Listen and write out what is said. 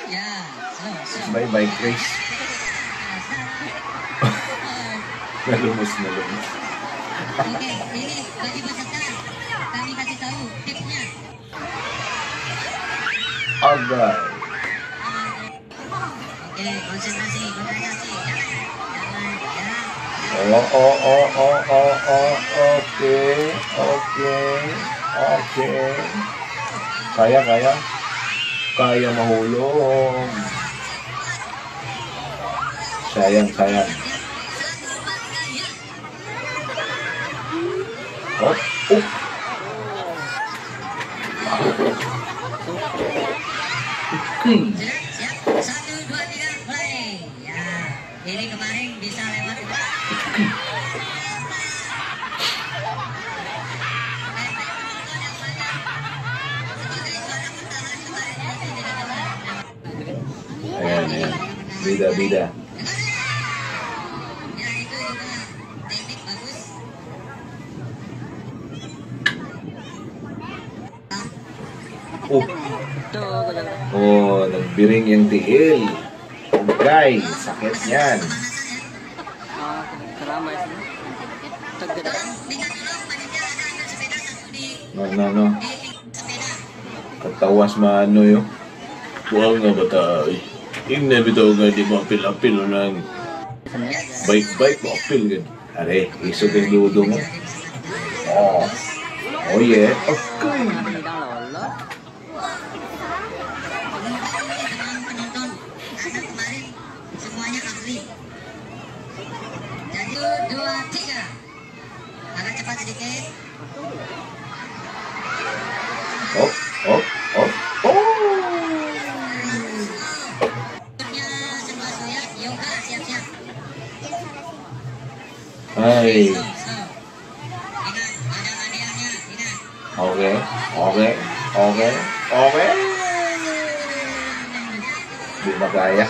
Ya, slow, slow. Bye bye, Chris. Nalumos, nalumos. Oke, ini bagi peserta kami kasih tahu tipsnya. Agay. Oke, konsentrasi, konsentrasi. Jangan, jangan, ya. Oh, okay. Kaya, kaya. Kaya mahulog. Sayang, sayang. Oh, oh. Okay. Sudah, siap? Satu, dua, tiga, mulai. Ya, ini kemarin bisa lewat. Ayan, ayan. Bida, bida. Ya, itu juga teknik bagus. Oh, oh, nagbiring yung tiil. Agay, sakit yan. No, no, no. Katawas maano yun. Buang nga bata ay. Ingna bitaw nga di mo apil-apil lang. Bike-bike mo apil gud. Are, isog ang ludo mo. Oh. Oh yeah. Okay. Penonton, karena kemarin semuanya ahli. Jadi dua tiga, agak cepat sedikit. Oh, oh, oh, oh. Berikutnya setelah soya, yoga siap-siap. Ay. Slow, slow. Ingat, ada hadiahnya, ingat. Okay. Di makaya.